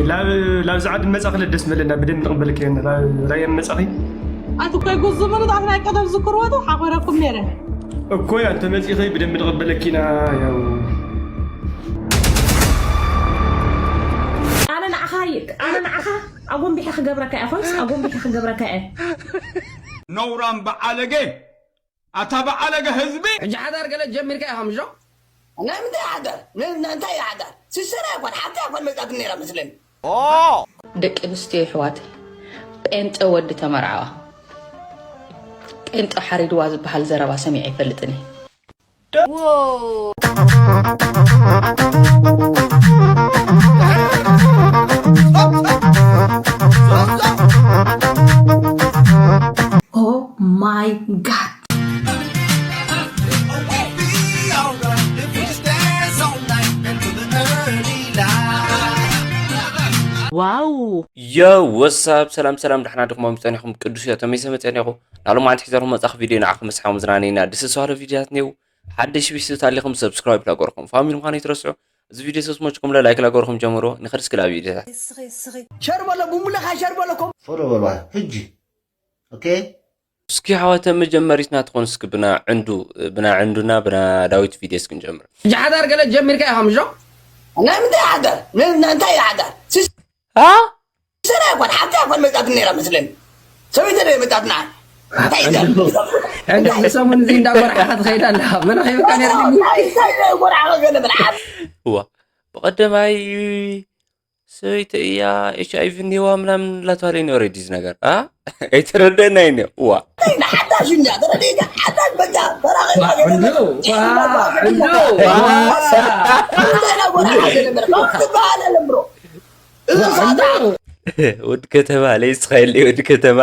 ላብ ላብዚ ዓዲ መጻኺ ደስ መለና ብደንብ ንቕበለኪ ኢና ላብ ራያ መጻኺ። ኣቲ ኮይ ጉዙ ምኑ ጣፍ ናይ ቀደም ዝክርወቱ ሓኾረኩም ነረ። እኮ ያ እንተ መጺኺ ብደንብ ንቕበለኪ ኢና። ያው ኣነ ንዓኻ ኣነ ንዓኻ ኣጎንቢሐ ክገብረካ እየ ኮይስ ኣጎንቢሐ ክገብረካ እየ። ነውራም በዓለገ ኣታ በዓለገ ህዝቢ። ሕጂ ሓዳር ገለ ጀሚርካ ኢኻ ምሾ? ናይ ምንታይ ሓዳር? ን- ን- እንታይ እዩ ሓዳር? ስሰራ ይኮን ሓብታ ይኮን መጻት ነራ መስለኒ። ደቂ ኣንስትዮ ይሕዋተይ ጴንጠ ወዲ ተመርዓዋ ጴንጠ ሓሪድዋ ዝበሃል ዘረባ ሰሚዐ ይፈልጥን እየ። Oh my god. ዋው ዮ ወሳብ ሰላም ሰላም ዳሕና ድኹም ጸኒኹም ቅዱስ እዮ ተመይሰ መጸኒኹ ናሉ ማዓንቲ ሒዘርኩም መጻኽ ቪድዮ ንዓኹም መስሓኹም ዝናነይና ደስ ዝባለ ቪድዮታት ኔው ሓደሽ ቢስት ታሊኹም ሰብስክራይብ ላገርኩም ፋሚሊ ምዃኑ ይትረስዑ። እዚ ቪድዮ ሰስ ሞችኩም ላይክ ላገርኩም ጀምሮ ንኸድስክላ ቪድዮታት። ሸር በሎ ቡምብለኻ ሸር በሎ ኮም ፎሎ በሏ ሕጂ። ኦኬ እስኪ ሓዋተ መጀመሪትና ትኾን እስኪ ብና ዕንዱ ብና ዕንዱና ብና ዳዊት ቪድዮ እስኪ ንጀምር። ሕጂ ሓዳር ገለ ጀሚርካ ኢኻ ምሾ? ናይ ምንታይ ሓዳር? ን- ን- እንታይ እዩ ሓዳር? ስስ- አ ስሰራ ይኮን ሓብታ ይኮን መጻት ነራ መስለኒ። ሰበይተ ዶ መጻት ንዓ? እንታይ እዩ ዘ- ዕንዱ ሰሙን እዚ እንዳጎርሓኻ ትኸይድ ኣለኻ። መን ኸይብካ ነርኒ? እንታይ እንታይ እዩ ጎርሓ ገለ መልዓል? እዋ ብቐደማይ ሰበይቲ እያ ኤች ኣይ ቪ እኒዋ ምናምን ላተባለ እዩ ኦልሬዲ እዚ ነገር አ ኣይተረደናይ እዋ ንሓዳሽ እንዳ ተረዲእካ ሓዳሽ በቃ ተራኺ ዕንዱ ዋ፣ ዕንዱ ዋ። እንታይ ኢና ጎርሓ ገለ መልዓል? ትበሃል ኣለ ብሮ። እዚ ሳታ ወዲ ከተማ ለይስኻ የለ ወዲ ከተማ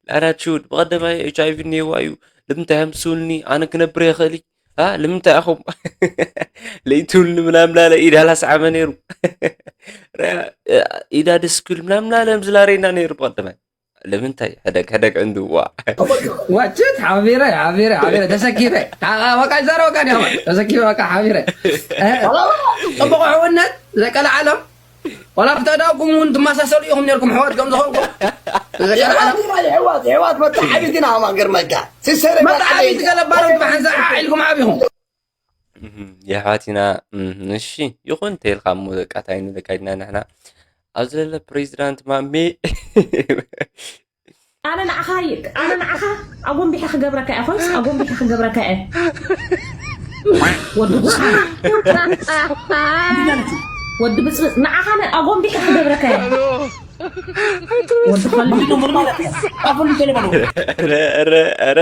ላናችው ብቐደማይ ኤች ኣይ ቪ እኒዋ እዩ። ንምንታይ ኣምስውልኒ ኣነ ክነብር የኽእል እ ንምንታይ ኣኹም ለይትውልኒ ምናምን ላለ ኢዳ ላስዓመ ነይሩ። ኢዳ ደስ ክብል ምናምን ላለ ምዝላረይና ነይሩ ብቐደማይ። ንምንታይ ሕደግ ሕደግ ዕንድዋ ዋችት ሓቢረ ሓቢረ ሓቢረ ተሰኪፈ በቃ ይዛረበካ ዲኻ ተሰኪፈ በቃ ሓቢረ ጽቡቕ ሕውነት ዘቀለ ዓለም ዋላ ብተእዳውኩም እውን ትመሳሰሉ ኢኹም ነርኩም ሕዋት ከም ዝኾንኩም ዘቀለ ዓለም የሕዋት የሕዋት የሕዋት መተሓቢት ኢና ማ ገርመልካ ስሰረ መተሓቢት ገለባሮት ብሓንሳ ኢልኩም ዓቢኹም የሕዋት ኢና። እሺ ይኹን ተይልካ እሞ በቃ ታይ ንለካ ኢድና ንሕና ኣብዚ ለለ ፕሬዚዳንት ማሜ ኣነ ንዓኻ ኣነ ንዓኻ ኣጎንቢሐ ክገብረካ እየ ኮይስ ኣጎንቢሐ ክገብረካ እየ። ወዲ ጉሓ ወዲ ብፅብፅ ንዓኻ ኣነ ኣጎንቢሐ ክገብረካ እየ። ወዲ ከልቢ ኧረ ኧረ ኧረ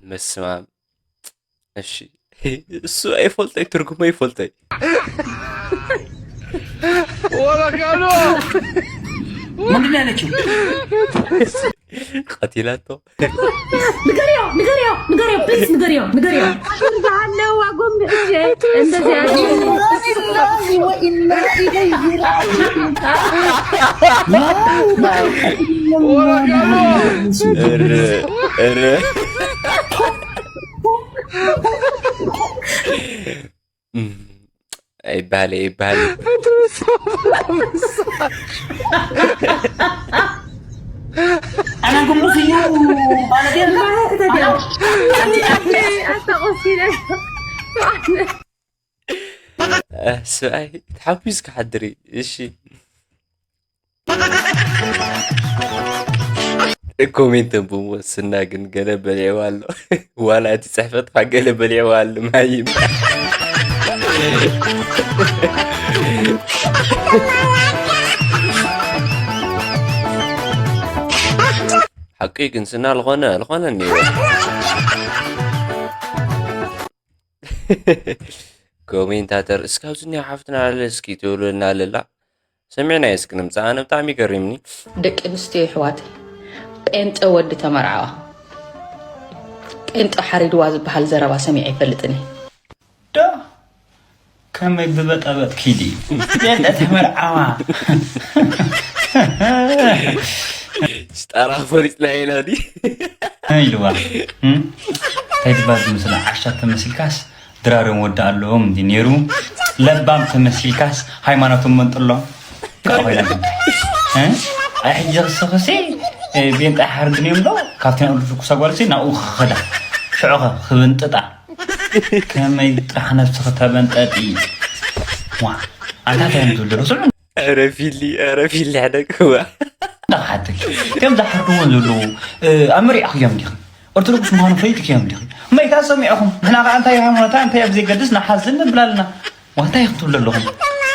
በስመ ኣብ። እሺ እሱ ኣይፈልጦይ ትርጉሙ ኣይፈልጦይ። ወረቀሎ ምንድን ያለችው? ቀቲላቶ። ንገርዮ ንገርዮ ንገርዮ ፕሊስ ንገርዮ ንገርዮ ኣለዋ ጎንብዕቼ እንደዚያ ኢና ኢለይሂ ራጂዑን ወረቀሎ ኧረ ኧረ ኣይባህለ ኣይባህለ። ኣና ግምቡስ እዩ ማለት የለ ኣስታቆሲነ ሰብኣይ ተሓጒስ ክሓድር እዩ። እሺ ኮሜንት ብወስና ግን ገለ በሊዕዋ ኣሎ። ዋላ እቲ ፅሕፈትካ ገለ በሊዕዋ ኣሎ ማይም። ሓቂ ግን ስና ልኾነ ልኾነ እኒዎ። ኮሜንታተር እስካብ ዝኒያ ሓፍትና ኣለ እስኪ ትብሉልና ኣለላ ሰሚዕናዮ እስኪ ንምፃ ኣነ ብጣዕሚ ይገሪምኒ። ደቂ ኣንስትዮ ይሕዋተይ ጴንጠ ወዲ ተመርዓዋ ጴንጠ ሓሪድዋ ዝበሃል ዘረባ ሰሚዐ ይፈልጥን እየ። ዶ ከመይ ብበጠበጥ ኪዲ ጴንጠ ተመርዓዋ ሽጣራ ፈሊጥና ኢና ዲ ኢልዋ እንታይ ድባ ዝምስላ ዓሻ ተመሲልካስ እንተ ድራር መወዳእ ኣለዎም እንዲ ነይሩ። ለባም ተመሲልካስ ሃይማኖቶም መንጥሎም። ከኣ ኮይና ግን። እ? ኣይ ሕጂ ክስኽሲ፣ እ፣ ቤንጣ ሓርድን እዮም ዶ? ካብቲ ናይ ኦርቶዶክስ ጓልሲ ናብኡ ክኸዳ። ሽዑኸ ክብንጥጣ። ከመይ ጥራሕ ነብስኺ ተበንጠጢ? ዋ፣ ኣንታ እንታይ እዮም ዝብሉ? ስምዑ። ኧረ ፊሊ፣ ኧረ ፊሊ፣ ሕደግዋ። እንዳሓተኪ። ከም ዝሓርድዎ ዘለዉ፣ እ፣ ኣመሪዕኽዮም ዲኺ? ኦርቶዶክስ ምዃኑ ፈሊጥክዮም ዲኺ? መይታ ሰሚዕኹም? ንሕና ኸዓ እንታይ ሃይማኖታ፣ እንታይ ኣብ ዘይገድስ ንሓዝን ንብል ኣለና። ዋ፣ እንታይ ኢኹም ትብሉ ኣለኹም?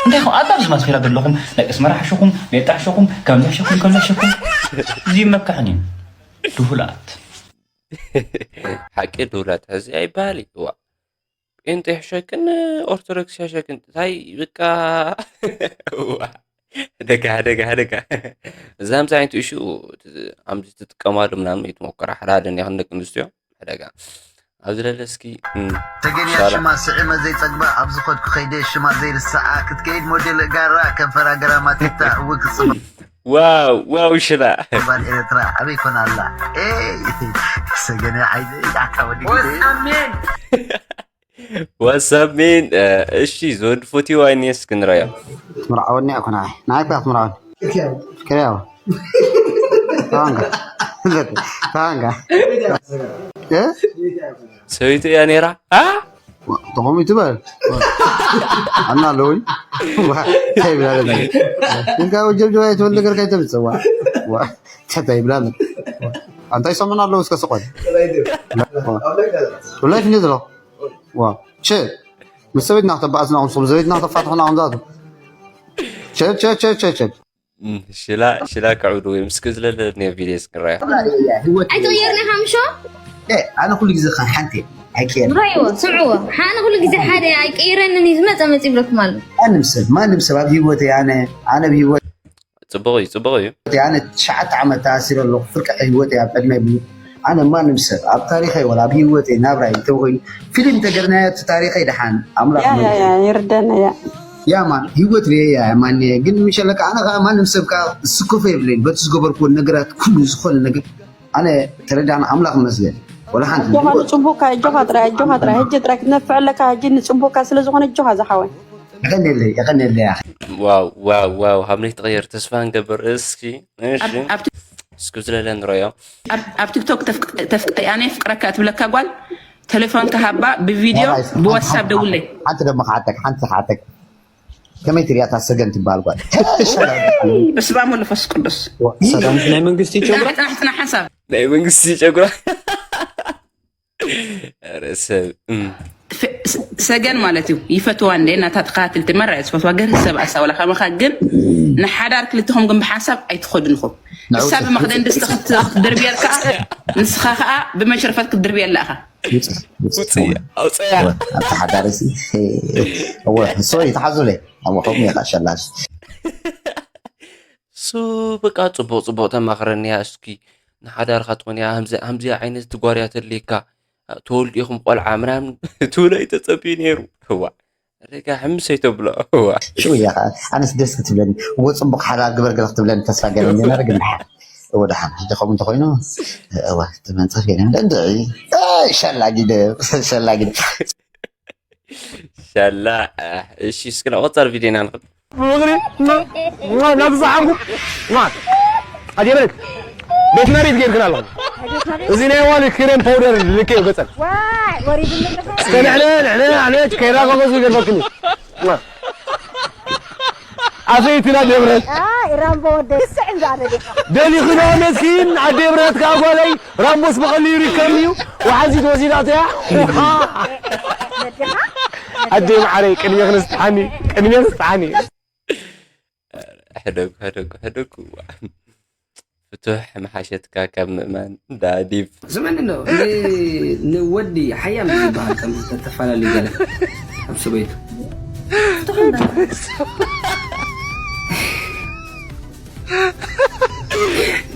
እንታይ ኢኹም ኣብ ኣብዚ ማስፌራ ዘለኹም? ደቂ ኣስመራ ሓሸኹም፣ ቤጣ ሓሸኹም፣ ከምዚ ሓሸኹም፣ ከምዚ ሓሸኹም። እዚ መካሕን እዩ። ድሁላት። ሓቂ ድሁላት። እዚ ኣይበሃል እዩ። ዋ። ጴንጤ ይሕሸክን ኦርቶዶክስ ይሕሸክን። እንታይ በቃ። ዋ። ደጋ፣ ደጋ፣ ደጋ። እዛ ምዚ ዓይነት እሹ ኣምዚ ትጥቀማሉ ምናምን ይትሞከራ። ሓደ ሓደ እኒኣ ደቂ ኣንስትዮ። ደጋ። ኣብዚ ለለ እስኪ፣ እም፣ ተገንያ ሻላ። ሽማ ስዒመ ዘይጸግባ ኣብ ዝኸድኩ ከይደ ሽማ ዘይርስዓ ክትከይድ ሞዴል ጋራ ከንፈራ ገራማቲታ እው ክጽባ። ዋው፣ ዋው ሽላ። ባል ኤርትራ ኣበይ ኮን ኣላ? ኤይ፣ ተሰገነ ዓይደ ኣካ ወዲ ግዜ። ወሳሜን። ወሳሜን፣ እ፣ እሺ፣ ዝወዲ ፎቲዋ እኔስ ክንረዮ። ትምርዓወኒ እኮ ንዓይ። ንዓይ እኮ እያ ትምርዓወኒ። ክያው። ታንጋ። ታንጋ። እ? ሰበይቱ እያ ነይራ? አ? ተኾሚቱ በል። ኣና ኣለውኝ። ዋ፣ እንታይ ይብላል? እንካ ወጀብ ጀባ የተወለደ ገርካ ይተምጽእ። ዋ፣ ዋ፣ እንታይ ይብላል? ኣንታይ ሰሙን ኣለዉ እስከ ስቆል። ዋ። ብላይፍ እንዴት ነው? ዋ፣ ቸ። ምስ ሰበይትና ከተባእስና፣ ምስ ሰበይትና ከተፋትሑና፣ ከምዛቱ። ቸ፣ ቸ፣ ቸ፣ ቸ፣ ቸ። እም፣ ሽላ፣ ሽላ ክዕብዱ ወይ ምስኪ ዝለለ ናይ ቪድዮ ስክራያ። ኣይትቕየርኒ ሓምሾ? ኤ፣ ኣነ ኩሉ ግዜ ኸ ሓንቲ እየ። ኣይቅየር። ራይዎ፣ ስምዕዎ። ሓነ ኩሉ ግዜ ሓደ እየ፣ ኣይቅየረንን እዩ፣ ዝመጸ መጽ ይብለኩም ኣሎ። ማንም ሰብ፣ ማንም ሰብ ኣብ ህይወተይ ኣነ፣ ኣነ ኣብ ህይወት ጽቡቕ እዩ፣ ጽቡቕ እዩ። ኣነ ትሽዓተ ዓመት ተኣሲረ ኣለኹ፣ ፍርቂ ህይወተይ ኣብ ዕድመይ ብሉ። ኣነ ማንም ሰብ ኣብ ታሪኸይ ወላ ኣብ ህይወተይ ናብራይ እንተኾይኑ ፊልም ተገርናዮ እቲ ታሪኸይ ደሓን ኣምላኽ ያ፣ ያ፣ መልሱ። ያ፣ ይርደና፣ ያ። ያ ማን ህይወት ሪኤ ያ ማን ግን ምሸለካ ኣነ ከኣ ማንም ሰብ ከኣ ዝስከፎ የብለይን በቲ ዝገበርኩዎ ነገራት ኩሉ ዝኾነ ነገር ኣነ ተረዳን ኣምላኽ መስገን ወላ ሓንቲ ኣጆኻ ንጽቡቕካ፣ ኣጆኻ ጥራይ፣ ኣጆኻ ጥራይ። ሕጂ ጥራይ ክትነፍዕ ኣለካ፣ ሕጂ ንጽቡቕካ ስለ ዝኾነ ኣጆኻ ዝሓወይ። የቐንየለይ፣ የቐንየለይ ኣኺ። ዋው፣ ዋው፣ ዋው፣ ሃብነይ ትቐየር ተስፋ ንገብር። እስኪ፣ እሺ። ኣብ፣ ኣብ እስኪ ዝለለ ንረዮ። ኣብ፣ ኣብ ቲክቶክ ተፍቅ-፣ ተፍቅ-፣ ኣነ የፍቅረካ ትብለካ ጓል፣ ቴሌፎንካ ሃባ፣ ብቪድዮ፣ ዋላ ይስማዕ። ብዋትሳፕ ሓንቲ፣ ደውለይ። ሓንቲ ደሞ ክሓተክ፣ ሓንቲ ክሓተክ። ከመይ ትሪኣ እታ ሰገን ትበሃል ጓል? በስመ ኣብ ወወልድ ወመንፈስ ቅዱስ። ሰላም ናይ መንግስቲ ጨጉራ? ጽናሕ፣ ጽናሕ፣ ጽናሕ ሓንሳብ። ናይ መንግስቲ ጨጉራ? ኧረ ሰብ፣ እም። ፍ-፣ ስ-፣ ሰገን ማለት እዩ። ይፈትዋ እንደ ናታ ተኸታተልቲ መራ እየ ዝፈትዋ። ገርህ ሰብ ኣሳ ወላ ከማኻ ግን ንሓዳር ክልተኹም ግን ብሓንሳብ ኣይትኸዱን ኢኹም። ንዕውቲ፣ ንሳ ብመኽደን ድስቲ ንዕውቲ። ክት-፣ ክትድርብየልካ፣ ንስኻ ኸኣ ብመሽረፈት ክትድርብየላ ኢኻ። ውጽእ፣ ውጽእ። ውጽእ፣ ኣውጽእያ። እወ፣ ኣብቲ ሓዳር እዚ፣ እወ፣ ሶሪ፣ ተሓዙለይ። ኣብ ከምኡ ኢኻ ሸላሽ። ሶ፣ በቃ፣ ጽቡቕ፣ ጽቡቕ ተማኽረኒ እያ። እስኪ፣ ንሓዳርካ ትኾን እያ፣ ሃምዚ-፣ ሃምዚኣ ዓይነት ጓል እያ ተድልየካ። ተወልዲኹም ቆልዓ ምናምን ትብሎ እዩ ተጸብዩ ነይሩ። እዋ፣ ረጋ ሕምስ ኣይተብሎ። እዋ። ሽው እያ ኸዓ። ኣነስ ደስ ክትብለኒ። እዎ፣ ጽቡቕ ሓዳር ግበር ገለ ክትብለኒ ተስፋ ገይረ ነይረ፣ ግን ደሓን። እዎ፣ ደሓን። ሕጂ ከምኡ እንተኾይኑ፣ እዋ፣ ትመንጽፍ ገለ እንደ እንድዒ። ኣይ፣ ሸላ ጊደ፣ ሸላ ጊደ። ሻላ፣ እሺ፣ እስኪ ናብ ቀጻሊ ቪድዮና ንኸድ። ፍቕሪ፣ ናብ ዝሰሓንኩም፣ ዋ፣ ኣድየ በለት፣ ቤት መሬት ጌርክን ኣለኹም። እዚ ናይ ዋሊ ክሬም ፓውደር ልክዮ ገጸን። ዋይ፣ ወሪድኒ ኣለኹ። እስከ ንዕነ፣ ንዕነ፣ ንዕነ፣ ከይራኸበ ዝገርመክን እዩ። ዋ። ኣሰይትና ደብረት። ኣይ፣ ራምቦ ወደ ስዕ እንዛ ደሊኻ። ደሊኽና መስኪን፣ ኣደ ብረት ከኣ ጓለይ፣ ራምቦስ ብቐሊሉ ይርከብ እዩ። ወሓዚ ተወሲዳቶ እያ። ነዲኻ? ኣደ መዓረይ፣ ቅድሜ ክንስጥሓኒ፣ ቅድሜ ክንስጥሓኒ። ሕደጉ፣ ሕደጉ፣ ሕደጉ። ፍቱሕ መሓሸትካ ካብ ምእማን። ዳዲብ። ስምዕኒ እንዶ፣ ን-፣ ንወዲ ሓያም ዝበሃል ከም ተፈላለዩ ገለ ኣብ ሰበይቱ። ፍቱሕ እምበር።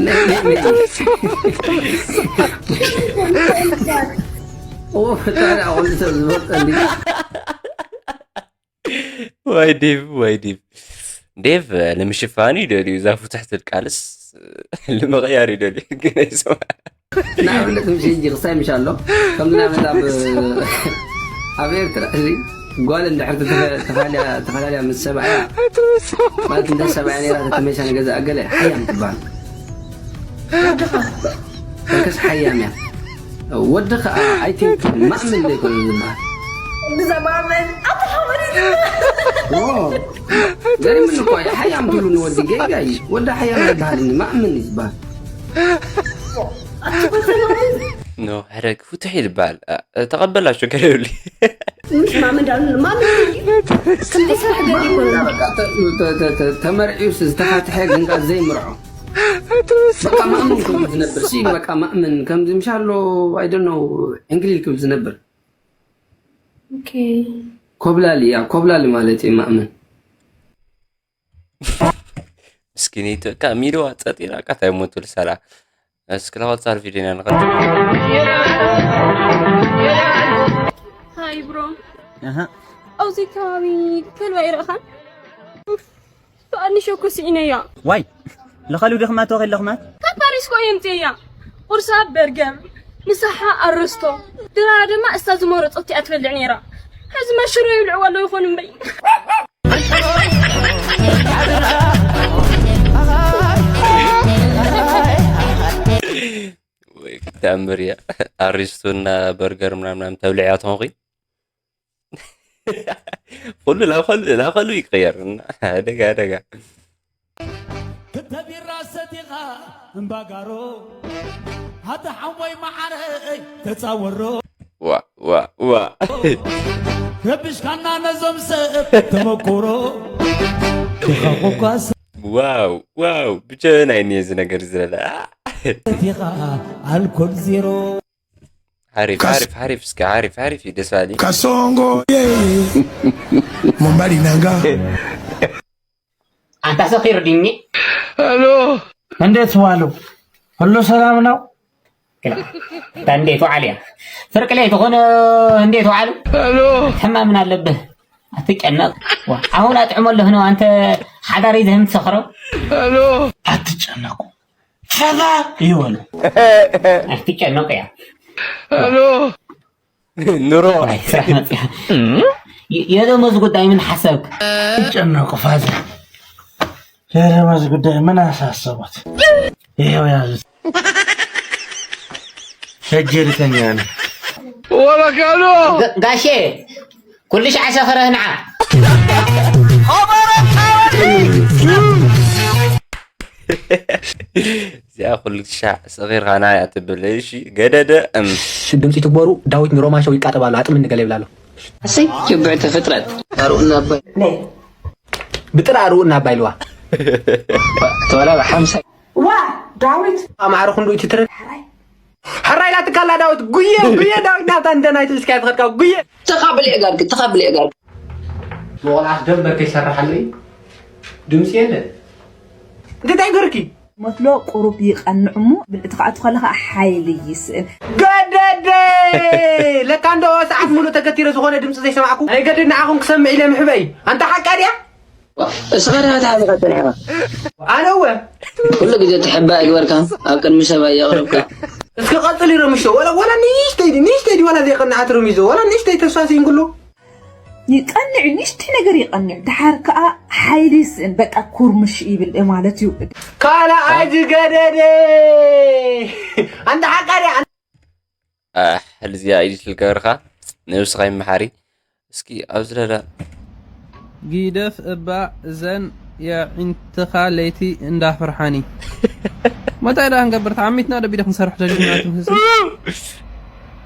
ነይ፣ ነይ፣ ነይ። ኦ፣ ፈጣሪ፣ ኣቑሊተ ዝወፀ እንዲ። ዋይ ዴቭ፣ ዋይ ዴቭ። ዴቭ ንምሽፋን እዩ ደልዩ፣ እዛ ፍትሕ ትብል ቃልስ ንምቕያር እዩ ደልዩ፣ ግን ኣይሰማዕ። ንኣብነት፣ ምሽ ሕጂ ክሳይ ምሽ ኣሎ፣ ከምዚ ናይ መጣ ብ-፣ ኣብ ኤርትራ እዚ ጓል እንድሕር ተፈ- ተፋልያ- ተፈላለያ ምስ ሰብኣያ ማለት እንተ ሰብኣያ ነራ ተመሻ ንገዛ ኣገለ ሓያም ትበሃል። በርከስ ሓያም እያ። ወዲ ከዓ ኣይ ቲንክ ማእምን ዘይኮነ ዝበሃል። ብዘማመን ኣተሓወሪ ኦ፣ ገሪምኒ እኮ እዩ። ሓያም ትብሉ ንወዲ ገይጋ እዩ። ወዲ ሓያም ኣይበሃል ማእምን እዩ ዝበሃል። ኖ ሕረግ ፍቱሕ ይልበሃል። ተቐበላቸው ከደብሊ ምሽ ማመን ዳሉ ማመን ክንዲ ስራሕ ገዲቡ ተመርዒዩስ ዝተፋትሐ ግን ከዓ ዘይምርዖ በቃ ማእምን ከም ዝነብር ሲ በቃ ማእምን ከምዚ ምሻሎ ኣይደኖ ዕንግሊል ክብል ዝነብር ኮብላሊ ያ ኮብላሊ ማለት እዩ ማእምን ምስኪነይቱ እካ ሚልዋ ፀጢራ እካ እንታይ ሞቱ ልሰላ እስኪ ለኸፃር ቪዲዮና ንኸ ሃይ ብሮ ኣብዚ ከባቢ ከልባ ይረእኻን ብኣንሾ እኮ ስኢነያ ዋይ ለኸሉ ደኽማት ወኸል ለኽማት ካብ ፓሪስ ኮ የምፅእያ ቁርሳ በርገር ምሳሓ ኣረስቶ ድራ ድማ እስታ ዝመረፀት እያ ትበልዕ ነይራ ሕዚ ማሽሮ ይብልዕዋ ኣለዉ ይኾኑ እምበይ ወይ ተኣምር እያ ኣሪስቶና በርገር ምናምናም ተብልዕያ ትኾንኩ ኩሉ ናብ ከሉ ናብ ከሉ ይቅየር ደጋ ደጋ ክተቢራ ሰቲኻ እምባጋሮ ኣታ ሓወይ መዓረይ ተፃወሮ ዋ ዋ ዋ ረብሽካና ነዞም ሰብ ተመኩሮ ድኻቑኳስ ዋው ዋው ብጀበና እዩ እዚ ነገር ዝለለ ሰቲኻ ኣልኮል ዜሮ ሓሪፍ ሓሪፍ ሓሪፍ እስከ ሓሪፍ ሓሪፍ እዩ ደስ ባሊ Kasongo, yeah. Mombali nanga. أنت سخير ديني እንዴት ዋሉ? ሁሉ ሰላም ነው? እንዴት ዋዓል ያ ፍርቅ ለይ ትኾነ እንዴት ዋዓሉ ሕማምን ኣለብህ ኣትጨነቅ አሁን አጥዕሞ ኣለህ ነው አንተ ሓዳር ይዘህም ትሰኽረው አትጨነቁ ፈታ ይበሉ አትጨነቁ ያ ኑሮ ስራሕ መፅያ የደሞዝ ጉዳይ ምን ሓሰብክ ጨነቁ ፋዘ የደሞዝ ጉዳይ ምን አሳሰቦት ይኸው ያዙት ሸጀ ልተኛ ነው ጋሼ ኩሉ ሻዕ ሰኽረህ ንዓ እዚኣ ኩሉ ሻዕ ሰኺርካ ንዓይ ኣትብል እሺ ገደደ እም ድምፂ ትግበሩ ዳዊት ንሮማን ሾው ይቃጠብ ኣሎ ኣጥምኒ ገለ ይብላ ኣሎ ኣሰይ ጅብዕቲ ፍጥረት ኣርኡና ኣባይ ብጥራ ኣርኡና ኣባይ ልዋ ተወላ ብሓምሳ ዋ ዳዊት ኣማዕረ ክንዱ እቲ ትረ ሕራይ ኢላትካ ኣላ ዳዊት ጉየ ጉየ ዳዊት ናብታ እንደናይቱ እስኪ ኣይትኸድካ ጉየ ተኻብል እጋርግ ተኻብል እጋርግ ብቆልዓስ ደንበር ከይሰርሓለይ ድምፂ የለን እንታይ ገርኪ ሞትሎ ቁሩብ ይቐንዕ እሞ ብልዕቲ ክኣቱ ከለኻ ሓይሊ ይስእን ገደደ ለካ እንዶ ሰዓት ሙሉእ ተገቲረ ዝኾነ ድምፂ ዘይሰማዕኩ ናይ ገድድ ንዓኹም ክሰምዕ ኢለ ምሕበይ ኣንታ ሓቃ ድያ እስኻ ዳ ተሓቢኻ ጸኒሕኻ ኣነ እወ ኩሉ ግዜ ትሕባ እግበርካ ኣብ ቅድሚ ሰብኣይ የቕርብካ እስኪ ቀፅል ይረምሾ ወላ ወላ ንእሽተይ ንእሽተይ ድዩ ወላ ዘይቀንዓት ረሚዞ ወላ ንእሽተይ ተስፋ ስኢንኩሉ ይቀንዕ ንእሽተይ ነገር ይቀንዕ ድሓር ከዓ ሓይሊ ይስእን በቃ ኩርምሽ ይብል ማለት እዩ ካልኣይ ዝገደደ ኣንታ ሓቃ ድያ ሕልዚያ ኢዲት ልገብርካ ነብስኻ ይመሓሪ እስኪ ኣብዚ ለለ ጊደፍ እባ እዘን የዒንትኻ ለይቲ እንዳፍርሓኒ መታይ ዳ ክንገብር ተዓሚትና ደቢደ ክንሰርሕ ደሊናትም ህዝቢ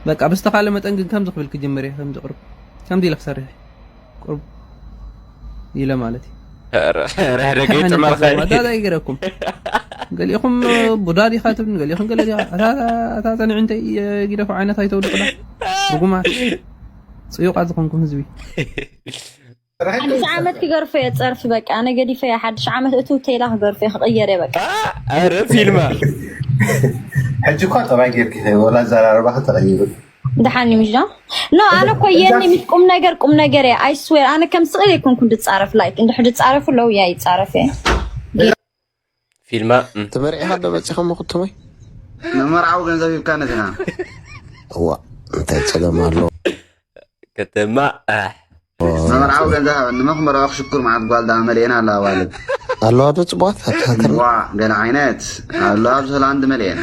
በቃ ብዝተኻለ መጠን ግን ከምዚ ክብል ክጅምር እየ ከምዚ ቅርብ ከምዚ ኢለ ክሰርሕ ቁርብ ኢለ ማለት እዩ ረገይ ጥመርኸ ዳዳ ይገረኩም ገሊኹም ቡዳ ዲኻ ትብል ገሊኹም ገለ ዲኻ እታ ጸኒዑ እንተ ጊደፉ ዓይነት ኣይተውድቁ ዳ ርጉማት ጽዩቃት ዝኾንኩም ህዝቢ ሓድሽ ዓመት ክገርፎ እየ ፀርፊ በቃ ኣነ ገዲፈ እየ ሓድሽ ዓመት እቱ ቴላ ክገርፎ እየ ክቕየር እየ በቃ ኧረ ፊልማ ሕጂ እኳ ጠባይ ጌርኪ ወላ ኣዘራርባኺ ተቐይሩ ደሓን እዩ ምሽ ዶ ኖ ኣነ እኮ የኒ ምስ ቁም ነገር ቁም ነገር እየ ኣይ ስዌር ኣነ ከም ስቕል ኣይኮንኩን ድፃረፍ ላይክ እንድሕር ድፃረፉ ለው እያ ይፃረፍ እየ ፊልማ ተመርዒኻ ዶ መፂኻ መኹትመይ ንመርዓዊ ገንዘብ ሂብካ ነዚኻ እዋ እንታይ ፀገም ኣሎ ከተማ ኣሕ መመርዓዊ ገንዘብ ሃበኒ መኽመራዊ ክሽኩር መዓት ጓል ዳ መለየና ኣለዋ ኣዋልድ ኣለዋ ዶ ፅቡቃት ኣብቲ ሃገርና ዋ ገለ ዓይነት ኣለዋ ኣብዚ ሆላንድ መለየን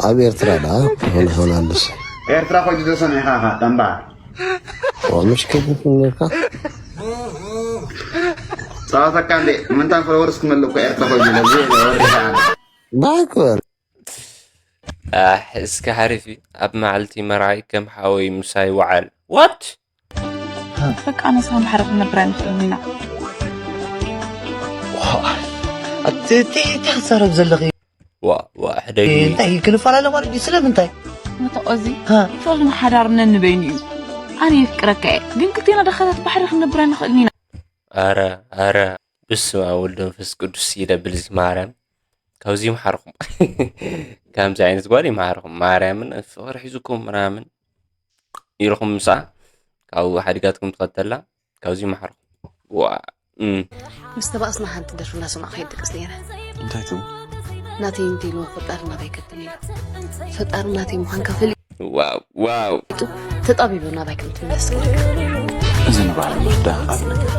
ኣብ ኤርትራ ዳ ሆነ ሆላንድስ ኤርትራ ኮይዱ ተሰሚዕካ ኢኻ ጠንባ ምሽ ከይፍልኩም ነርካ ጸዋታካ እንዴ ምንታን ፎሎወርስ ክመልእ እኮ ኤርትራ ኮይዱ ለዚ ወሪኻ ባክበር ኣሕ እስኪ ሓሪፍ እዩ ኣብ መዓልቲ መርዓይ ከም ሓወይ ምሳይ ወዓል ዋት በቃ ኣነስ ከም ባሕሪ ክንነብር ኣይንኽእልን ኢና ኣቲ እንታይ ትዛረብ ዘለኺ ዋ ዋ ሕደጊ እንታይ ክንፈላለ ማለት ድዩ ስለምንታይ መተቆዚ ይፈልም ሓዳር ነንበይኑ እዩ ኣነ የፍቅረካ እየ ግን ክልቴና ደኻታት ባሕሪ ክንነብር ኣይንኽእልን ኢና ኣረ ኣረ ብስመ ኣብ ወልድ መንፈስ ቅዱስ ይደብል እዚ ማርያም ካብዚ ይምሓርኩም ከምዚ ዓይነት ጓል ይምሓርኩም ማርያምን ፍቅሪ ሒዙኩም ምናምን ኢልኩም ምሳ ካብ ሓዲጋትኩም ትኸተላ ካብዚ ይምሓርኩም ዋ እም። ምስ ተባእስና ሓንቲ ደርፊ እናሰማዕ ከይድ ድቅስ ነይረ እንታይ ትብል ናተይ እንተይልዎ ፈጣሪ ናባይ ከትም ኢሉ ፈጣሪ ናተይ ምዃንካ ፈሊጡ ዋው ዋው ተጣቢቡ ናባይ ከም ትምለስ ክነግር እዚ ንባህል ምፍዳህ ኣብ ነገር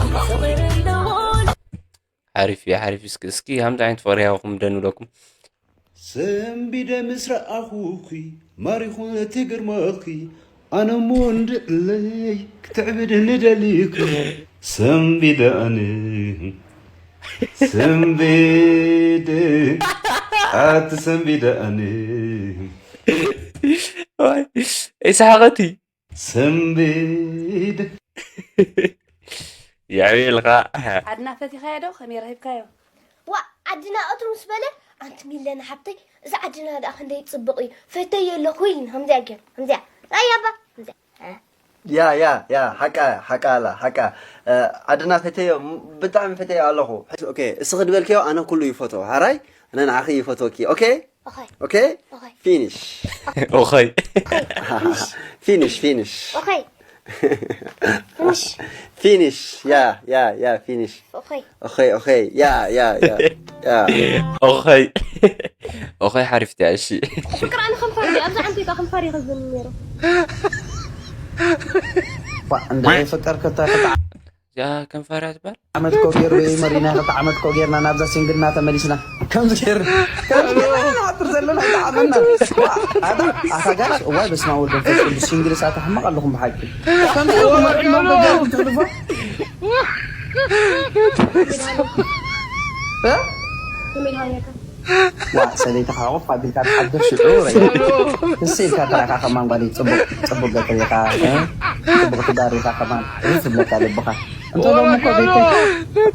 ኣምላኽ ፈቒዱ ሓሪፍ እዩ ሓሪፍ እስኪ እስኪ ከምዚ ዓይነት ፍቅሪ ያኹም ደንብለኩም ሰንቢደ ምስ ረኣኹኺ ማሪኹ እቲ ግርማኺ ኣነ እሞ እንድዕለይ ክትዕብድኒ ደሊኹ ሰንቢደ ኣነ ሰንቢደ ኣቲ ሰንቢደ ኣነ ይስሓቐቲ ሰንቢደ የዕብየልካ ዓድና ፈቲኻዮ ዶ ከመይ ረኺብካዮ ዋ ዓድና እቱ ምስ በለ ኣንቲ ሚለና ሓብተይ እዚ ዓድና ደኣ ክንደይ ፅቡቕ እዩ ፈተዮ ኣለኹ ኢልን ከምዚኣ ገይሩ ከምዚኣ ራያባ ከምዚኣ ያ ያ ያ ሓቃ ሓቃ ኣላ ሓቃ ዓድና ፈተዮ ብጣዕሚ ፈተዮ ኣለኹ ኦኬ እስኺ ድበልክዮ ኣነ ኩሉ ይፈትዎ ሓራይ ኣነ ንዓኺ ይፈትወኪ ኦኬ ኦኸይ ኦኬ ኦኸይ ፊኒሽ ኦኸይ ፊኒሽ ፊኒሽ ኦኸይ ትንሽ ፊኒሽ ያ ያ ያ ፊኒሽ ኦኸይ ኦኸይ ኦኸይ ያ ያ ያ ያ ኦኸይ ኦኸይ ሓሪፍ እያ እሺ ፍቅር ኣነ ከንፈር ኣብዚ ዓንቴታ ከንፈር ይኸዝን ነይሩ እንደ ፍቅር ከተፈጣ እዚኣ ከንፈርያ ትበሃል ዓመት ኮ ገይሩ ወይ መሪና ክልተ ዓመት ኮ ገይርና ናብዛ ሲንግልና ተመሊስና ከምዚ ገይር ከምዚ ገይርና ንሓብር ዘለና ይተዓመና ኣታ ኣታ ጋሽ እዋይ በስማ ወደ መንፈስ ቅዱስ ሲንግል ሳት ሕማቕ ኣለኹም ብሓቂ ከምዚ ኢኹም መርዕና ገይሩ ትሕልፎ እ? ዋ ሰበይትኻ ዕቑፍ ኣቢልካ ትሓድር ሽዑ ርእያ ክስ ኢልካ ተረኻ ከማን ጓለይ ፅቡቅ ፅቡቅ ገጥር ኢኻ እ? ፅቡቅ ትዳር ኢኻ ከማን ርፍ ዝብለካ ልብኻ እንተ ሎሚ እኮ ቤተይ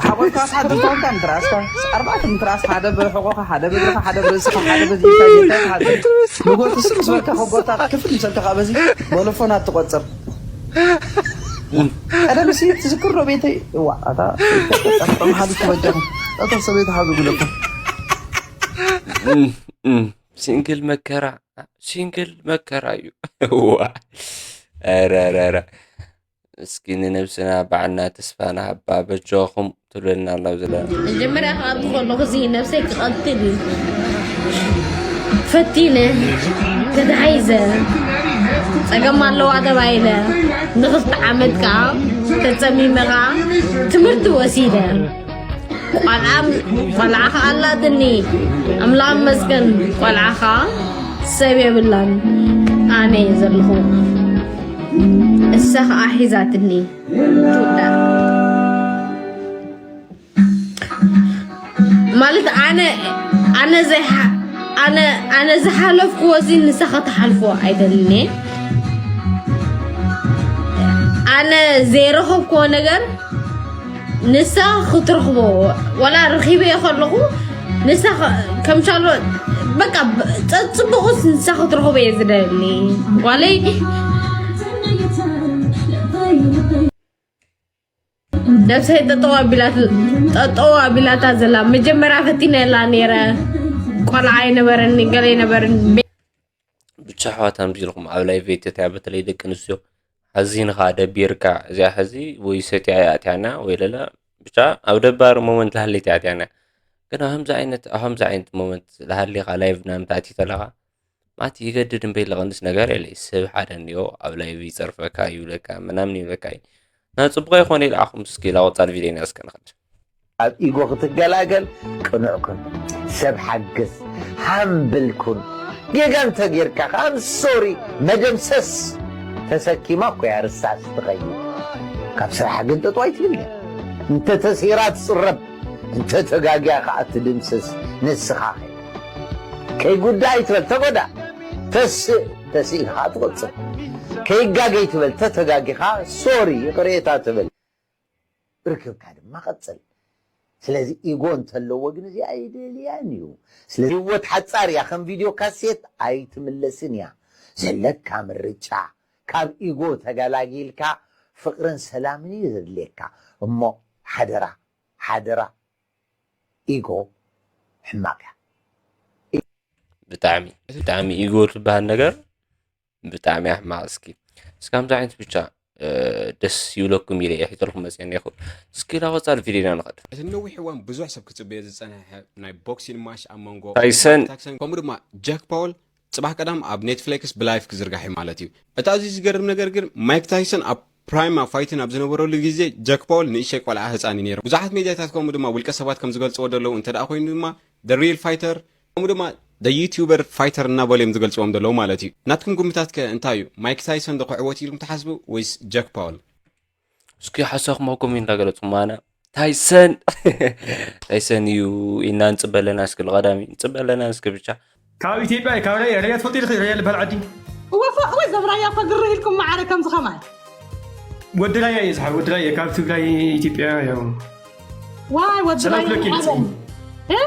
ሓቆፍካ ትሓድር ተኾንካ ንትራስካ ኣርባዕተ ንትራስ ሓደ ብሕቆኻ ሓደ ብእግርኻ ሓደ ብርእስኻ ሓደ በዚ ኢልካ ጌርካ ትሓድር ንጎትስ ምስ በልካ ከጎታ ክፍል ምሰልካ ከዓ በዚ በለፎን ኣትቆፅር ቀደም ሲ ትዝክር ዶ ቤተይ እዋ ኣታ ተቆጠር ተምሃሉ ተበጀኹ እቶም ሰበይቲ ሓዙ ግለኩም ሲንግል መከራ ሲንግል መከራ እዩ ዋ ኧረ ኧረ ኧረ እስኪ ንነብስና ባዕልና ተስፋ ንሃባ በጃኹም ትብለልና ኣላ ብዝለ መጀመርያ ካብ ከለኹ እዚ ነብሰይ ክቐትል እዩ ፈቲነ ተታሒዘ ጸገም ኣለዋ ተባሂለ ንኽልተ ዓመት ከዓ ተጸሚመ ከዓ ትምህርቲ ወሲደ ቆልዓ ቆልዓ ከዓ ኣላትኒ ኣምላኽ መስገን ቆልዓ ከዓ ሰብ የብላን ኣነ እየ ዘለኹ እሳ ከዓ ሒዛትኒ ትውዳእ ማለት ኣነ ኣነ ዘይሓ- ኣነ ኣነ ዝሓለፍክዎ እዚ ንሳ ከተሓልፎ ኣይደልን እየ ኣነ ዘይረኸብክዎ ነገር ንሳ ክትረኽቦ ዋላ ረኺበዮ ከለኹ ንሳ ከ- ከም ሻሎ በቃ ብ- ጸ- ጽቡቕስ ንሳ ክትረኽቦ እየ ዝደሊ ጓለይ ነብሰይ ጠጠው ኣቢላት ጠጠው ኣቢላታ ዘላ መጀመርያ ፈቲነላ ነይረ ቆልዓ ኣይነበረኒ ገለ ኣይነበርን ብቻ ኣሕዋት ከምዚ ኢልኩም ኣብ ላይቭ ቤት እትያ በተለይ ደቂ ኣንስትዮ ሓዚንኻ ደቢርካ እዚኣ ሕዚ ወይ ሰትያ እያ ኣትያና ወይ ለለ ብቻ ኣብ ደባሪ ሞመንት ላሃለይት እያ ኣትያና ግን ኣብ ከምዚ ዓይነት ኣብ ከምዚ ዓይነት ሞመንት ላሃሊኻ ላይቭ ናምታ ኣትዩ ተለኻ ማቲ ይገድድ እምበይ ለቐንስ ነገር የለይ። ሰብ ሓደ እንዲዮ ኣብ ላይቭ ይጸርፈካ ይብለካ ምናምን ይብለካ እዩ። ና ጽቡቕ ኣይኮነ ኢልኣኹም። እስኪ ላወጻል ቪድዮና እስከ ንኸድ። ኣብ ኢጎ ክትገላገል ቅኑዕ ኩን፣ ሰብ ሓግዝ፣ ሃምብል ኩን። ጌጋ እንተ ጌርካ ከኣ ኣም ሶሪ መደምሰስ ተሰኪማ እኮ እያ ርሳስ ትኸይድ። ካብ ስራሕ ግን ጠጠው ኣይትብል እያ። እንተ ተሲራ ትጽረብ፣ እንተ ተጋግያ ከኣ ትድምስስ ንስኻ ኸ። ከይጉዳ ኣይትበል፣ ተጎዳ። ተስእ፣ ተስእ ኢልካ ትቕጽል። ከይጋገይ ትበል፣ ተተጋጊኻ ሶሪ ይቕሬታ ትብል። ርክብካ ድማ ቀጽል። ስለዚ ኢጎ እንተለዎ ግን እዚኣ ኣይደልያን እዩ። ስለዚ ህይወት ሓጻር እያ፣ ከም ቪድዮ ካሴት ኣይትምለስን እያ። ዘለካ ምርጫ ካብ ኢጎ ተገላጊልካ ፍቕርን ሰላምን እዩ ዘድልየካ። እሞ ሓደራ፣ ሓደራ ኢጎ ሕማቕ እያ። ብጣዕሚ ብጣዕሚ ኢጎ ትበሃል ነገር ብጣዕሚ እያ ሕማቕ። እስኪ እስካምዚ ዓይነት ብቻ ደስ ይብለኩም ኢለ እየ ሒዘልኩም መፅአ እኒኹ። እስኪ ናብ ቀፃሊ ቪድዮና ንኸድ። እቲ ነዊሕ እዋን ብዙሕ ሰብ ክፅበዮ ዝፀንሐ ናይ ቦክሲን ማሽ ኣብ መንጎ ታይሰን። ታክሰን ከምኡ ድማ ጃክ ፓውል ፅባሕ ቀዳም ኣብ ኔትፍሊክስ ብላይፍ ክዝርጋሕ እዩ ማለት እዩ። እቲ ኣዝዩ ዝገርም ነገር ግን ማይክ ታይሰን ኣብ ፕራይም ኣብ ፋይትን ኣብ ዝነበረሉ ግዜ ጃክ ፓውል ንእሽተይ ቆልዓ ህፃን እዩ ነይሩ። ብዙሓት ሜድያታት ከምኡ ድማ ውልቀ ሰባት ከም ዝገልፅዎ ዘለዉ እንተ ደኣ ኮይኑ ድማ ደ ሪል ፋይተር ከምኡ ድማ ደ ዩቲዩበር ፋይተር እናበሉ እዮም ዝገልፅዎም ዘለዉ ማለት እዩ። ናትኩም ግምታት ከ እንታይ እዩ? ማይክ ታይሰን ዶ ክዕወት ኢልኩም ትሓስቡ ወይስ ጃክ ፓውል? እስኪ ሓሳብኩም ኣብ ኮሜንት እንዳገለፅኩም። ኣነ ታይሰን ታይሰን እዩ ኢልና ንፅበ ኣለና። እስኪ ቀዳሚ ንፅበ ኣለና እስኪ ብቻ ካብ ኢትዮጵያ ካብ ራያ ራያ ትፈልጡ ኢልኺ ራያ ዝበሃል ዓዲ እወ ፎ ወይ ዘብራያ እኮ ግርህ ኢልኩም ማዓረ ከምዚ ከማይ ወዲ ራያ እየ ዝሓር ወዲ ራያ ካብ ትግራይ ኢትዮጵያ ያው ዋይ ወዲ ሰላም ራያ ክለኪ ይባላል። እ?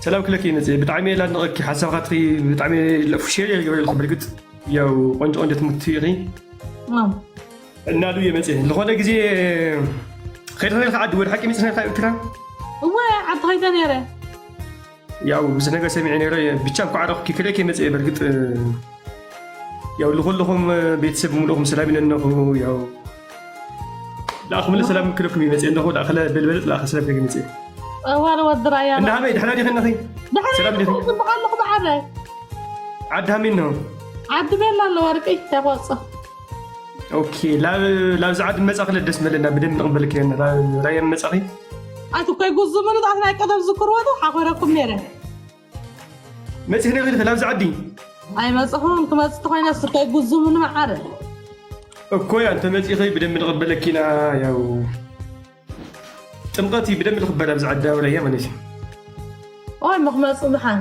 ሰላም ክለኪ መፅእ ብጣዕሚ እየ ላድንቐኪ ሓሳብካ ትኺ ብጣዕሚ ለፉ ሼር እየ ዝገብረልኩም ብርግፅ ያው ቆንጆ ቆንጆ ትምህርቲ ኢኺ ዋው። እናሉ እየ መፅእ ዝኾነ ግዜ ከይድካ ነርካ ዓዲ ወደ ሓቂ መፅእ ነርካ ኤርትራ እወ ዓዲ ከይደ ነይረ ያው ብዙ ነገር ሰሚዐ ነይረ ብቻ እንኳ ዓረኩኪ ክርእየኪ መፅእ በርግጥ ያው ልኩልኹም ቤተሰብ ምሉኹም ሰላም ኢለነኹ ያው ላእኹምለ ሰላም ክልኩም ይመፅእ ኣለኹ ላእኸለ በልበለጥ ላእኸ ሰላም ክልክ ይመፅእ እዋር ወዲ ራያ እንዳ ሃመይ ድሕና ዲኺ እነኺ ሰላም ዲኺ ዝበሃለኹ ብዓረ ዓዲ ሃመይ እነሆ ዓዲ ቤላ ኣሎ ወርቂ ተቆጽ ኦኬ ላብ ላብዚ ዓዲ መጻኺ ለደስ መለና ብደንብ ንቕበለኪ ኣለና ራያ መጻኺ ኣቲ ኮይ ጉዙ ምኑጣት ናይ ቀደም ዝክርወቱ ሓኾረኩም ነይረ መጺኺ ነኺ ላብዚ ዓዲ ኣይመጽኹን ክመጽእ ተኾይነ ስኮይ ጉዙ ምኑ መዓረ እኮ ያ እንተ መጺኺ ብደንብ ንቕበለኪ ኢና ያው ጥምቐት እዩ ብደንብ ንኽበር ኣብዚ ዓዲ ኣብ ራያ ማለት እዩ ኦይ ምኽመጽእ ምሓን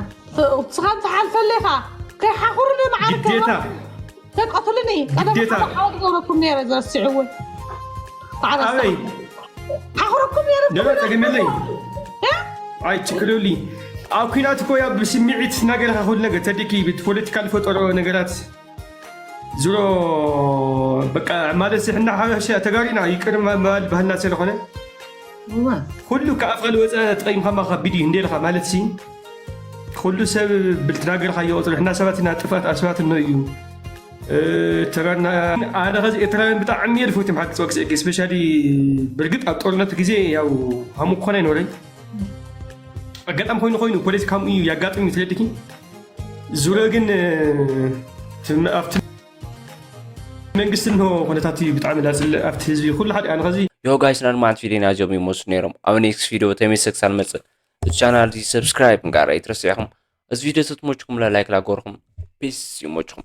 ስኻን ትሓልፈለኻ ከይሓኹርኒ መዓረ ግዴታ ተቀትልኒ ቀደም ግዴታ። ዓወት ገብረኩም ነይረ ዘስዕው ኣበይ ሓኹረኩም ነይረ ደበ ጸገም የለይ ኣይ ችግር የብሉይ ኣብ ኩናት እኮ ያ ብስምዒት እናገርካ ኩሉ ነገር ተዲኪ ፖለቲካል ፈጠሮ ነገራት ዝሮ በቃ ማለት ሕና ሓበሻ ተጋሪና ይቅር ምባል ባህልና ስለኾነ ኩሉ ካብ ኣፍቃል ወፀ ተጠቂምካ ማ ከቢድ እዩ እንዴ ኢልካ ማለት ሲ ኩሉ ሰብ ብልትናገርካ ይቆፅሩ ሕና ሰባት ኢና ጥፍኣት ኣብ ሰባት እኖ እዩ ተጋርና ኣነ ከዚ ኤርትራውያን ብጣዕሚ እየ ዝፈትዮም ሓቂ ፀወቅ ስእቂ ስፔሻሊ ብርግጥ ኣብ ጦርነት ግዜ ያው ሃሙ ክኾነ ኣይኖረኝ ኣጋጣሚ ኮይኑ ኮይኑ ፖለቲካ ሃሙ እዩ ያጋጥም እዩ ትረድኪ ዙረ ግን ኣብቲ መንግስቲ እንሆ ኩነታት እዩ ብጣዕሚ ላፅልእ ኣብቲ ህዝቢ ኩሉ ሓደ ኣነ ከዚ ዮ ጋይስ ናድማዓት ቪድዮና እዚኦም ይመስሉ ነይሮም። ኣብ ኔክስት ቪድዮ ተመልሰ ክሳብ መፅእ እቲ ቻናል እዚ ሰብስክራይብ ምግባር ኣይትረስዑ ኢኹም። እዚ ቪድዮ ተትመችኩም ላይክ ላገርኩም ፒስ ይመችኩም።